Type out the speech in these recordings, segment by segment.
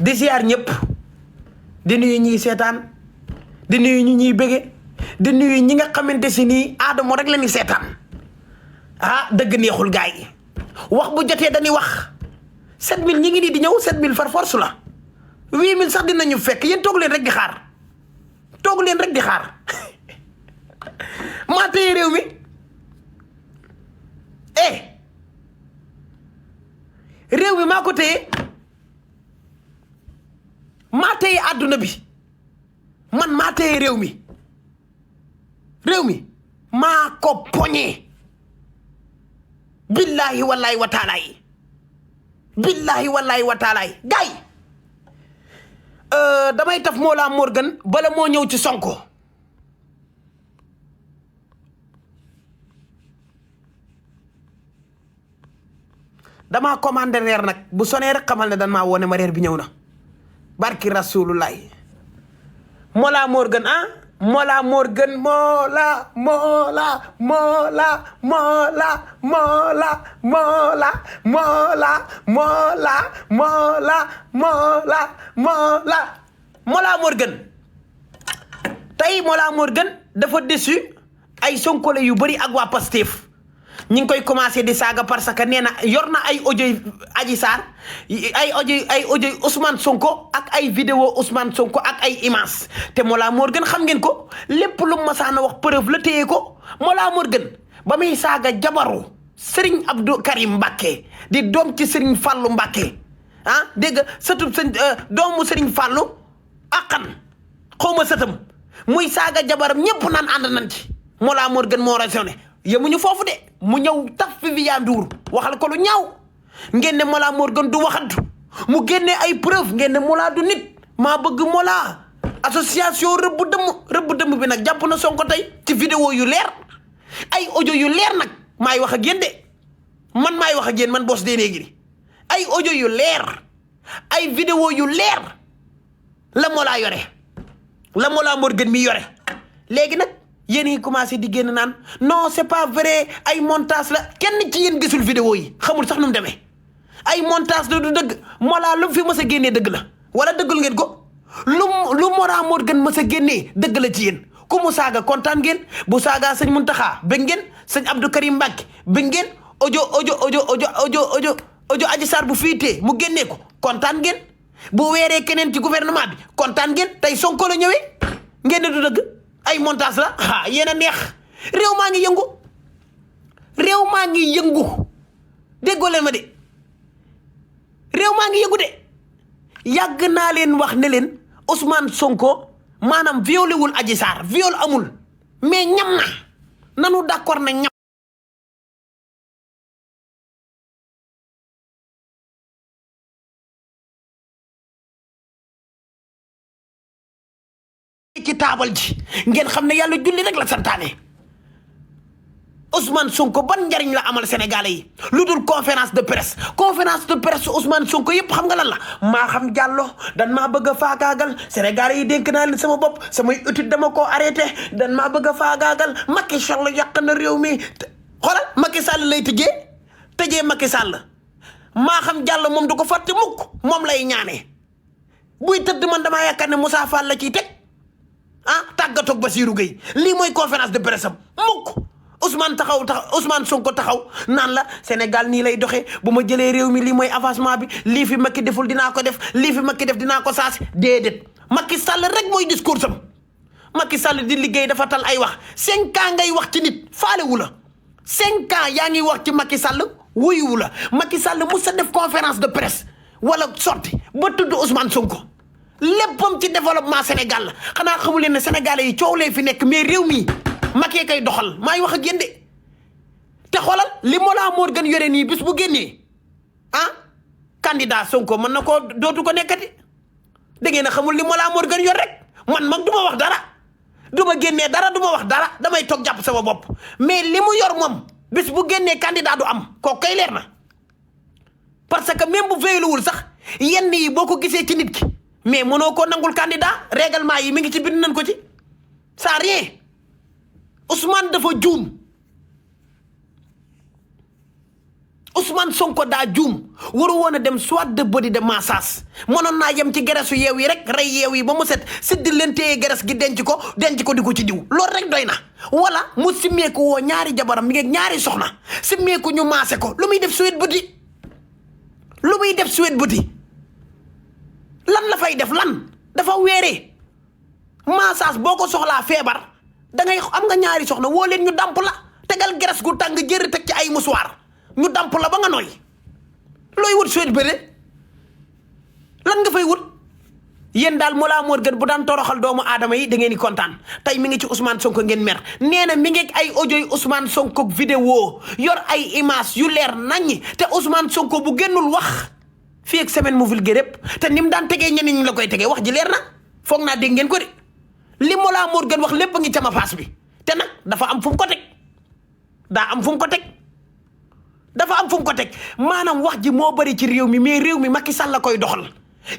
di ziar ñëpp di nuyu ñiy seetaan di nuyu ñu ñuy bëgge di nuyu ñi nga xamante si nii Adamo rek la ñuy seetaan dëgg neexul gaay yi wax bu jotee dañuy wax 7000 ñi ngi nii di ñëw 7000 far force la 8000 sax dinañu fekk yéen toog leen rek di xaar maa téye réew mi réew mi maa ko téye maa téye àdduna bi man maa téye réew mi maa ko poñee billahi wallahi wa taalaay gaay damay taf Mollah Morgun bala moo ñëw ci Sonko damaa commandé reer nag bu sonee rek xamal ne dan maa woone ma reer bi ñëw na barki rasulullahi Mollah Morgun Mollah Morgun tey Mollah Morgun dafa déçu ay sonkole yu bëri ak waa Pastef ñi ngi koy commencé di saaga parce que nee na yor na ay audio Adji Sarr ay audio Ousmane Sonko ak ay vidéo Ousmane Sonko ak ay images te Mollah Morgun xam ngeen ko lépp lu masaana wax preuve la téye ko Mollah Morgun ba muy saaga jabaru Serigne Abdou Karim Mbacké di doom ci Serigne Fallou Mbacké dégg nga sëtub doomu Serigne Fallou akkan xawma sëtam muy saaga jabaram ñëpp naan ànd nañ ci Mollah Morgun moo raisonné yemuñu foofu de mu ñëw taf fi Viviane Ndour waxal ko lu ñaaw ngeen ne Mollah Morgun du waxantu mu génne ay preuve ngeen ne Mollah du nit maa bëgg Mollah association rëbb dëmm bi nag jàpp na Sonko tey ci vidéo yu leer ay audio yu leer nag maay wax ak yéen de man maay wax ak yéen man Boss Déné Guiry ay audio yu leer ay vidéo yu leer la Mollah yore la Mollah Morgun mi yore léegi nag yéen yi commencé di génn naan non c'est pas vrai ay montage la kenn ci yéen gisul vidéo yi xamul sax nu mu demee ay montage la du dëgg Mollah lu fi mës a génnee dëgg la wala dëggul ngeen ko lu Mollah Morgun mës a génnee dëgg la ci yéen ku mu saaga kontaan ngeen bu saaga sëñ Muntaxa bëgg ngeen sëñ Abdou Karim Mbacké bëgg ngeen audio Adji Sarr bu fiitee mu génnee ko kontaan ngeen bu weeree keneen ci gouvernement bi kontaan ngeen tey Sonko la ñëwee ngeen ne du dëgg ay montage la yéen a neex réew maa ngi yëngu déggoo leen ma de réew maa ngi yëngu de yàgg naa leen wax ne leen Ousmane Sonko maanaam violé wul Adji Sarr viol amul mais ñam na nanu d'accord na ñam ci taabal ji ngeen xam ne yàlla julli rek la santaane Ousmane Sonko ban njariñ la amal Sénégalais yi lu dul conférence de presse Ousmane Sonko yëpp xam nga lan la maa xam Diallo dan maa bëgg a faagaagal Sénégalais yi dénk naa leen sama bopp samay étude dama koo arrêté dan maa bëgg a faagaagal Macky Sall yàq na réew mi xoolal Macky Sall lay tëjee Macky Sall maa xam Diallo moom du ko fàtte mukk moom lay ñaanee buy tëdd man damaa yaakaar ne Moussa Fall la ciy teg tàggatoog Bassirou Gueye lii mooy conférence de presse am mukk Ousmane Sonko taxaw naan la Sénégal nii lay doxee bu ma jëlee réew mi lii mooy avancement bi lii fi Macky deful dinaa ko def lii fi Macky def dinaa ko saasi déedéet Macky Sall rek mooy discours am Macky Sall di liggéey dafa tal ay wax 5 ans ngay wax ci nit faalewu la 5 ans yaa ngi wax ci Macky Sall wuyuwu la Macky Sall mu sa def conférence de presse wala sorti ba tudd Ousmane Sonko léppam ci développement Sénégal la xanaa xamu leen ne Sénégalais yi coow lee fi nekk mais réew mi Macky kay doxal maay wax ak yéen de te xoolal li Mollah Morgun yore nii bis bu génnee candidat Sonko mën na koo dootu ko nekkati da ngeen a xamul li Mollah Morgun yor rek man mag du ma wax dara du ma génnee dara du ma wax dara damay toog jàpp sama bopp mais li mu yor moom bis bu génnee candidat du am kooku kay leer na parce que même bu veylewul sax yenn yi boo ko gisee ci nit ki mais mënoo koo nangul candidat règlement yi mi ngi ci bind nañ ko ci ça rien Ousmane dafa juum Ousmane Sonko daa juum waru woon a dem soit de body de massage mënoon naa yem ci geresu yeew yi rek rey yeew yi ba mu set siddi leen téye geres gi denc ko di ko ci diw loolu rek doy na wala mu simmeeku woo ñaari jabaram mi ngi ñaari soxna simmeeku ñu maase ko lu muy def suwet buti lan la fay def lan dafa weeree massage boo ko soxlaa feebar da ngay am nga ñaari soxna woo leen ñu damp la tegal geres gu tàng jëri teg ci ay musuwaar ñu damp la ba nga nooy looy wut suwet bëre lan nga fay wut yéen daal Mollah Morgun bu daan toroxal doomu aadama yi da ngeen di kontaan tey mi ngi ci Ousmane Sonko ngeen mer nee na mi ngi ay audio yi Ousmane Sonko vidéo yor ay image yu leer naññi te Ousmane Sonko bu génnul wax fii ak semaine mu vulgaire yëpp te ni mu daan tegee ñeneen ñi la koy tegee wax ji leer na foog naa dégg ngeen ko de li Mollah Morgun wax lépp a ngi cama paas bi te nag dafa am fu mu ko teg dafa am fu mu ko teg maanaam wax ji moo bëri ci réew mi mais réew mi Macky Sall la koy doxal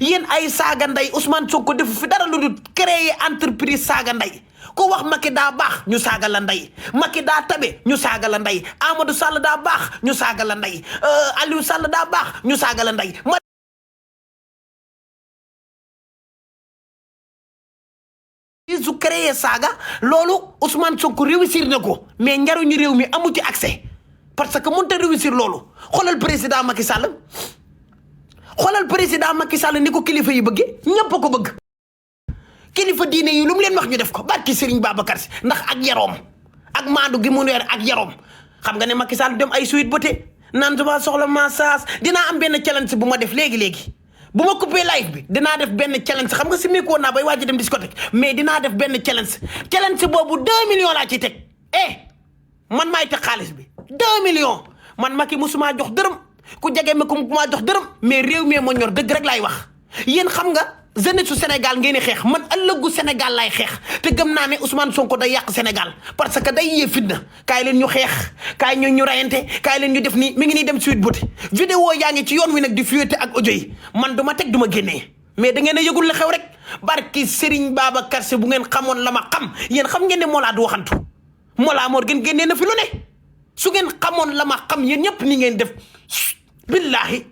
yéen ay saaga ndey Ousmane Sonko defu fi dara lu dul créer entreprise saaga ndey ku wax Macky daa baax ñu saaga la ndey Macky daa tabe ñu saaga la ndey Amadou Sall daa baax ñu saaga la ndey Aliou Sall daa baax ñu saaga la ndey su créer saaga loolu Ousmane Sonko réussir na ko mais njariñu réew mi amu ci accès parce que mënut a réussir loolu xoolal président Macky Sall ni ko kilifa yi bëggee ñëpp ko bëgg kilifa diine yi lu mu leen wax ñu def ko barki Serigne Babacar Sy ndax ak yaroom ak maandu gi mu weer ak yaroom xam nga ne Macky Sall dem ay suite beauté naan dama soxla massage dinaa am benn challenge bu ma def léegi bu ma coupé live bi dinaa def benn challenge xam nga si mi ko naa bay waaj dem discothèque mais dinaa def benn challenge boobu 2 millions laa ciy teg man maay teg xaalis bi 2 millions man Macky musuma jox dërëm ku jege ma ku ma jox dërëm mais réew mi moo ñor dëgg rek laay wax yéen xam nga jeunesse su Sénégal ngeen di xeex man ëllëgu Sénégal laay xeex te gëm naa ne Ousmane Sonko day yàq Sénégal parce que day yee fitna kaay leen ñu xeex kaay ñu rayante kaay leen ñu def nii mi ngi nii dem suite beauté vidéo yaa ngi ci yoon wi nag di fuité ak audio yi man du ma teg du ma génnee mais da ngeen a yëgul la xew rek barki Serigne Babacar Sy bu ngeen xamoon la ma xam yéen xam ngeen ne Mollah du waxantu Mollah Morgun génnee na fi lu ne su ngeen xamoon la ma xam yéen ñëpp ni ngeen def billahi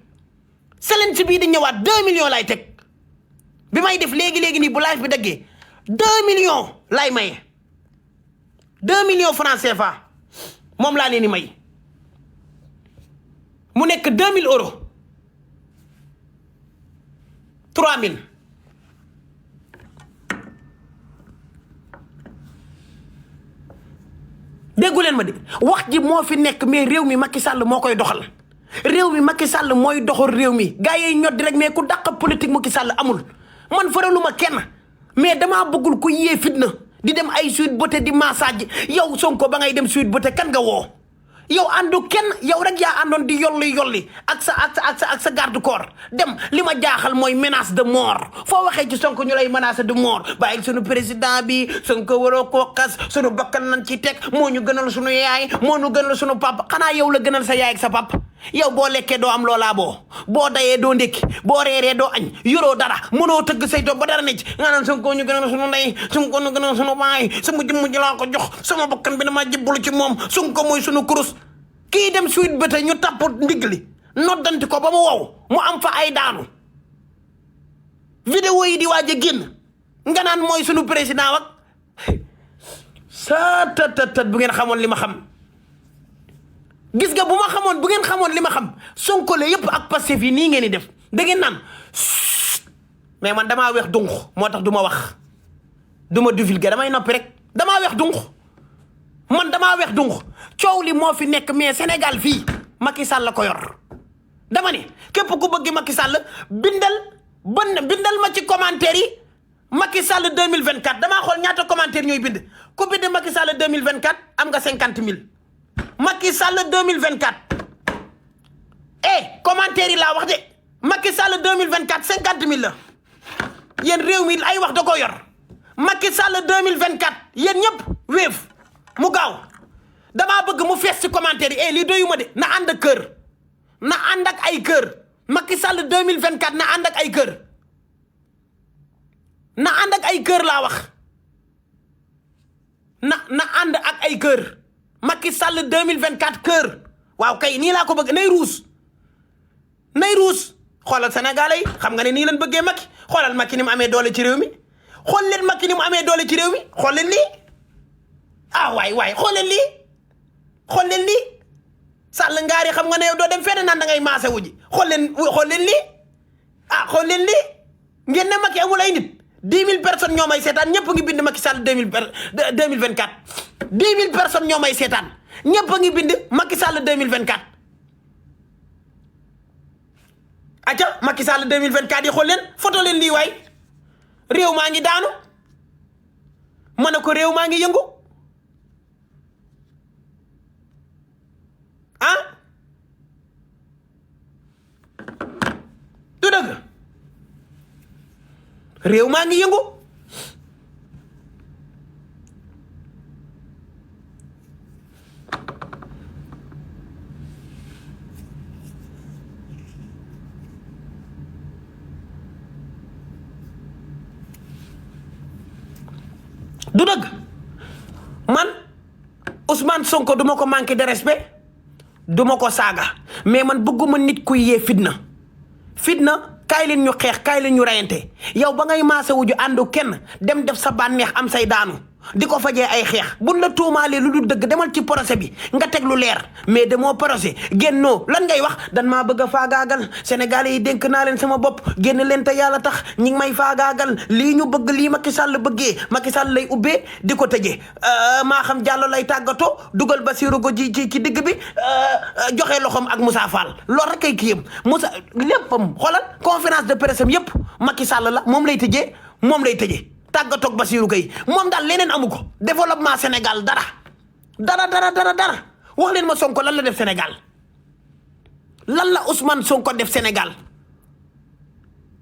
challenge bii di ñëwaat 2 millions lay teg bi may def léegi nii bu live bi daggee 2 millions lay maye 2 millions francs CFA moom laa leen di may mu nekk 2000 euros 3000 déggu leen ma de wax ji moo fi nekk mais réew mi Macky Sall moo koy doxal réew mi Macky Sall mooy doxal réew mi gars yi ñoddi rek mais ku dàq politique Macky Sall amul man faraluma kenn mais damaa bëggul ku yee fitna di dem ay suite beauté di massage yow Sonko ba ngay dem suite beauté kan nga woo yow àndu kenn yow rek yaa àndoon di yolli ak sa garde corps dem li ma jaaxal mooy menace de mort foo waxee ci Sonko ñu lay menace de mort bàyyil sunu président bi Sonko waroo koo xas sunu bakkan nañ ci teg moo ñu gënal sunu yaay moo ñu gënal sunu papa xanaa yow la gënal sa yaay ak sa papa yow boo lekkee doo am loolaa boo dayee doo ndékki boo reeree doo añ yoroo dara mënoo tëgg say doom ba dara ne ci nga naan Sonko ñu gënal sunu ndey Sonko ñu gënal sunu baay sama jëmm ji laa ko jox sama bakkan bi dama jébbalu ci moom Sonko mooy sunu kurus kii dem suite bëte ñu tapp ndigg li noddanti ko ba mu wow mu am fa ay daanu vidéo yi di waaj a génn nga naan mooy sunu président wak sa tat bu ngeen xamoon li ma xam gis nga bu ma xamoon bu ngeen xamoon li ma xam Sonko la yëpp ak Pastef yi nii ngeen di def da ngeen naan mais man damaa weex dunq moo tax du ma wax du ma divulguer damay noppi rek damaa weex dunq man damaa weex dunq coow li moo fi nekk mais Sénégal fii Macky Sall la ko yor dama ne képp ku bëgg Macky Sall bindal ma ci commentaire yi Macky Sall 2024 damaa xool ñaata commentaire ñooy bind ku bind Macky Sall 2024 am nga 50 000 Macky Sall 2024 commentaire yi laa wax de Macky Sall 2024 50 000 la yéen réew mi ay wax da ko yor Macky Sall 2024 yéen ñëpp wéef mu gaaw damaa bëgg mu fees ci commentaire yi lii doyuma de na ànd ak kër na ànd ak ay kër Macky Sall 2024 na ànd ak ay kër na ànd ak ay kër laa wax na ànd ak ay kër Macky Sall 2024 kër waaw kay nii laa ko bëgg nay ruus xoolal Sénégalais yi xam nga ne nii leen bëggee Macky xoolal Macky ni mu amee doole ci réew mi xool leen Macky ni mu amee doole ci réew mi xool leen lii waay xool leen lii Sall ngaari xam nga ne yow doo dem fenn naan da ngay maase wuji xool leen lii xool leen lii ngeen ne Macky amul ay nit 10 000 personnes ñoo may seetaan ñëpp a ngi bind Macky Sall 2024 10 000 personnes ñoo may seetaan ñëpp a ngi bind Macky Sall 2024 aca Macky Sall 2024 yi xool leen photo leen lii waay réew maa ngi daanu ma ne ko réew maa ngi yëngu du dëgg réew maa ngi yëngu du dëgg man Ousmane Sonko duma ko manqué de respect duma ko saaga mais man bëgguma nit kuy yee fitna kaay leen ñu xeex kaay leen ñu rayante yow ba ngay maase wuju àndu kenn dem def sa bànneex am say daanu di ko fajee ay xeex buñ la tuumaalee lu dul dëgg demal ci procès bi nga teg lu leer mais demoo procès génnoo lan ngay wax dan maa bëgg a faagaagal Sénégalais yi dénk naa leen sama bopp génn leen te yàlla tax ñi ngi may faagaagal lii ñu bëgg lii Macky Sall bëggee Macky Sall lay ubbee di ko tëjee maa xam Diallo lay tàggatoo dugal Bassirou ko ci digg bi joxe loxoom ak Moussa Fall loolu rek kay kiyam Moussa léppam xoolal conférence de presse am yëpp Macky Sall la moom lay tëjee tàggatoog Bassirou Gueye moom daal leneen amu ko développement Sénégal dara wax leen ma Sonko lan la def Sénégal lan la Ousmane Sonko def Sénégal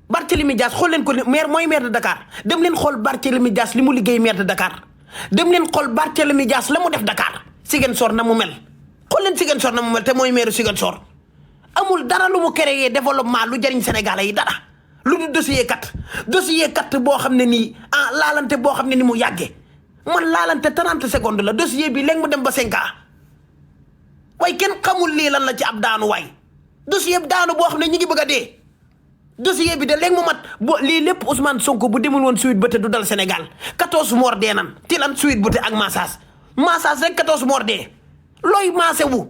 Barthélémy Dias xool leen ko mooy maire de Dakar dem leen xool Barthélémy Dias li mu liggéey maire de Dakar dem leen xool Barthélémy Dias la mu def Dakar Ziguinchor na mu mel xool leen Ziguinchor na mu mel te mooy maire Ziguinchor amul dara lu mu créé développement lu jëriñ Sénégalais yi dara lu du dossier kat boo xam ne nii laalante boo xam ne ni mu yàggee man laalante 30 secondes la dossier bi léegi mu dem ba 5 ans waaye kenn xamul lii lan la ci ab daanu waay dossier bi daanu boo xam ne ñu ngi bëgg a dee dossier bi de léegi mu mat lii lépp Ousmane Sonko bu demul woon Sweet Beauté du dal Sénégal 14 morts dee nan ti lan Sweet Beauté ak massage rek 14 morts dee looy maase wu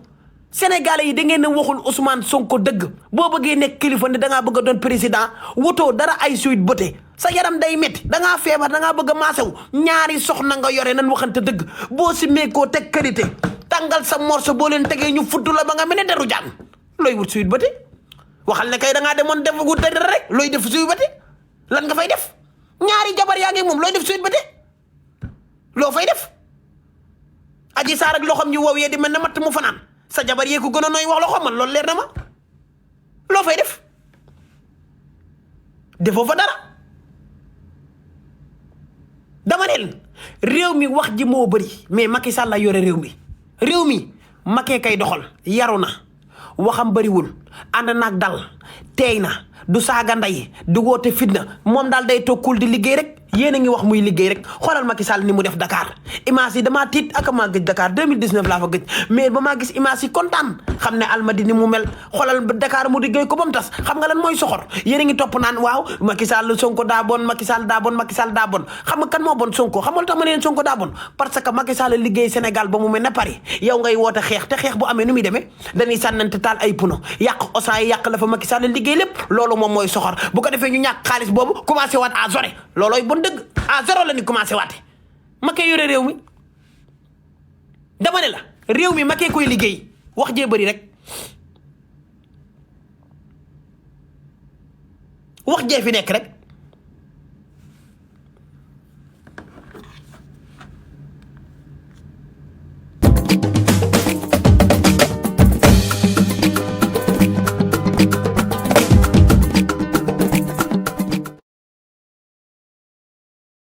Sénégalais yi da ngeen a waxul Ousmane Sonko dëgg boo bëggee nekk kilifa ne da ngaa bëgg a doon président wotoo dara ay Sweet Beauté sa yaram day métti da ngaa feebar da ngaa bëgg a maasew ñaari soxna nga yore nan waxante dëgg boo si meekoo teg qualité tàngal sa morso boo leen tegee ñu fudd la ba nga mel ne deru jaan looy wut Sweet Beauté waxal ne kay da ngaa demoon def wut dara rek looy def Sweet Beauté lan nga fay def ñaari jabar yaa ngi moom looy def Sweet Beauté loo fay def Adji Sarr ak loxoom ñu wow yee di mel ne matt mu fanaan sa jabar yee ko gën a nooy wax loxo man loolu leer na ma loo fay def defoo fa dara dama neen réew mi wax ji moo bëri mais Macky Sall la yore réew mi Macky kay doxal yaru na waxam bëriwul ànd naag dal teey na du saaga ndey du woote fitna moom daal day tokkul di liggéey rek yéen a ngi wax muy liggéey rek xoolal Macky Sall ni mu def Dakar image yi damaa tiit ak maa gëj Dakar 2019 laa fa gëj mais ba maa gis image yi kontaan xam ne Almadi ni mu mel xoolal Dakar mu liggéey ko ba mu tas xam nga lan mooy soxor yéen a ngi topp naan waaw Macky Sall Sonko daa bon Macky Sall daa bon Macky Sall daa bon xam nga kan moo bon Sonko xam nga lu tax ma ne leen Sonko daa bon parce que Macky Sall liggéey Sénégal ba mu mel ne Paris yow ngay woote xeex te xeex bu amee nu muy demee dañuy sànnante taal ay puno yàq osan yi yàq la fa Macky Sall liggéey lépp loolu moom mooy soxor bu ko defee ñu ñàkk xaalis boobu commencé waat à zéro loolooy bon dëgg à zéro la ñu commencé waate Macky yore réew mi dama ne la réew mi Macky koy liggéey wax jee bëri rek wax jee fi nekk rek